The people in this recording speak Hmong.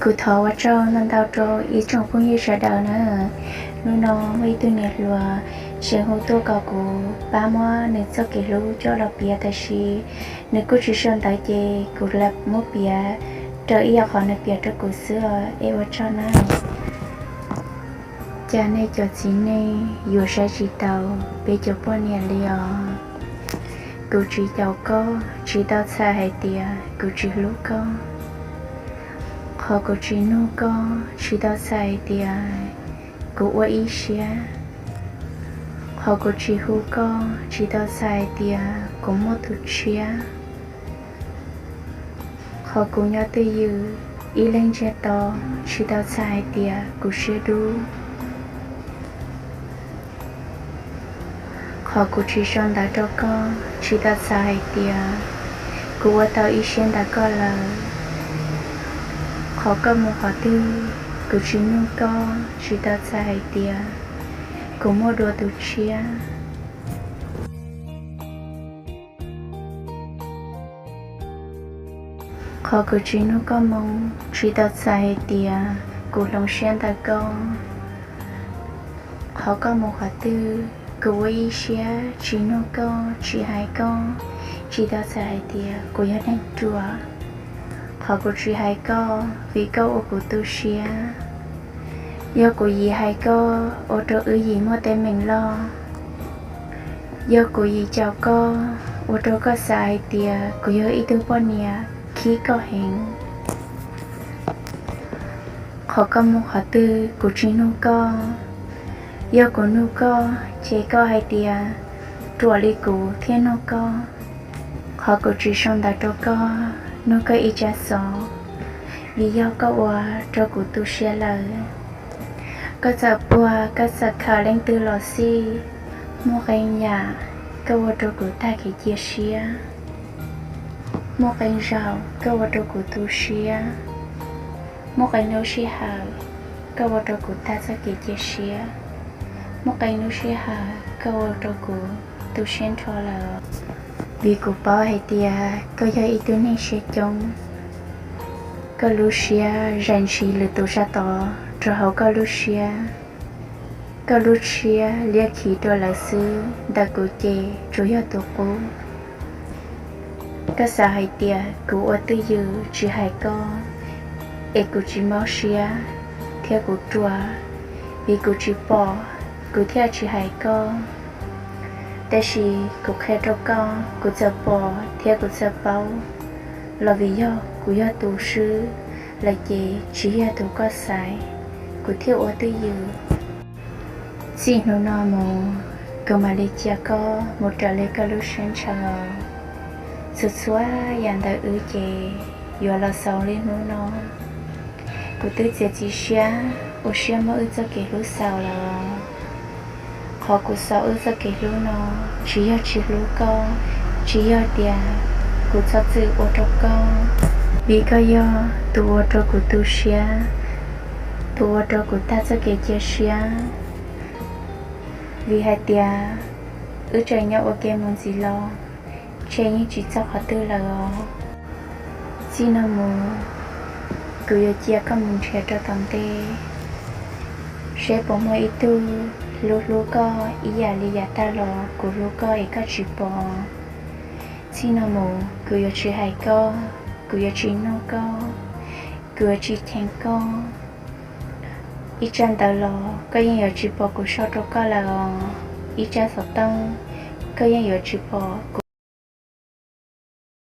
Kuv thov ua tsaug ntau ntau rau ib tsoom phooj ywg sawv daws na. Hnub no muaj ib tug niam hluas tseem hu tuaj kom kuv pab muab nws txoj kev hlub coj los piav, tab sis nws kuj tsis sau ntawv ces kuv lam muab piav raws ib yam qhov nws piav rau kuv xwb os, es ua tsaug na. Cas nej cov txiv neej yuav saib tsis taus peb cov poj niam li os? Kuv tsis caum koj tsis tau txhais hais tias kuv tsis hlub koj. Qhov kuv tsis nug koj tsis tau txhais hais tias kuv ua ib siab. Qhov kuv tsis hu koj tsis tau txhais hais tias kuv muaj tus tshiab. Qhov kuv nyob twj ywm ib leeg ntsiag to tsis tau txhais hais tias kuv siab dub. Qhov kuv tsis sau ntawv rau koj tsis tau txhais hais tias kuv ua tau ib siab ntawm koj lawm. Qhov koj mus qhov twg kuv tsis nug koj tsis tau txhais hais tias kuv muaj dua tus tshiab. Qhov kuv tsis nug koj moo tsis tau txhais hais tias kuv hloov siab ntawm koj. Qhov koj mus qhov twg kuv ua ib siab tsis nug koj tsis hais koj, tsis tau txhais hais tias kuv yog neeg ruam. Qhov kuv tsis hais koj vim koj ua kuv tu siab. Yog kuv yim hais koj ua rau wb yim muaj teeb meem loj. Yog kuv yim caum koj ua rau koj xav hais tias kuv yog ib tug poj niam khib koj heev. Qhov koj mus qhov twg kuv tsis nug koj. Yog kuv nug koj ces koj hais tias ruam li kuv thiaj nug koj. Qhov kuv tsis sau ntawv rau koj nug koj ib tsab xov, vim yog koj ua rau kuv tu siab lawm. Koj txawm puag koj txawm khaws leej twg los xij, muaj qee yam koj ua rau kuv tag kev cia siab. Muaj qee zaug koj ua rau kuv tu siab. Muaj qee lub sij hawm koj ua rau kuv tag txoj kev cia siab. Muaj qee lub sij hawm koj ua rau kuv tu siab nrho lawm. Vim kuv paub hais tias koj yog ib tug neeg siab coob. Koj lub siab zais ntshis lwm tus sab tod rau hauv koj lub siab. Koj lub siab liab khiv rau lawv xwb, ntawm kuv ces tsuas yog tus qub. Koj xav hais tias kuv ua twj ywm tsis hais koj, es kuv tsis mob siab thiab kuv ruam, vim kuv tsis pom kuv thiaj tsis hais koj. Tab sis kuv qhia rau koj, kuv txawm pom thiab kuv txawm paub los vim yog kuv yog tus swb lawm ces tsis yog tus koj xaiv, kuv thiaj ua twj ywm. Txij hnub no mus, kuv mam li cia koj mus raws li koj lub siab ntshaw. Txhua txhua yam ntawm wb ces yuav los xaus li hnub no. Kuv twb txiav txim siab ua siab muab wb txoj kev hlub xaus lawm. Qhov kuv xaus wb txoj kev hlub no tsis yog tsis hlub koj, tsis yog tias kuv txhob txwm ua rau koj, vim koj yog tus ua rau kuv tu siab, tus ua rau kuv tag txoj kev cia siab. Vim hais tias wb tseem nyob ua ke mus ntxiv los ntshe yeej tsis txog qhov twg lawm os. Txij no mus, kuv yuav cia koj mus nrhiav rau tom ntej, seb puas muaj ib tug hlub hlub koj ib yam li yav tag los kuv hlub koj es koj tsis pom. Txij no mus kuv yuav tsis hais koj, kuv yuav tsis nug koj, kuv yuav tsis cheem koj. Ib tsab ntawv los koj yeej yuav tsis pom kuv sau rau koj lawm os. Ib tsab xov tooj koj yeej yuav tsis pom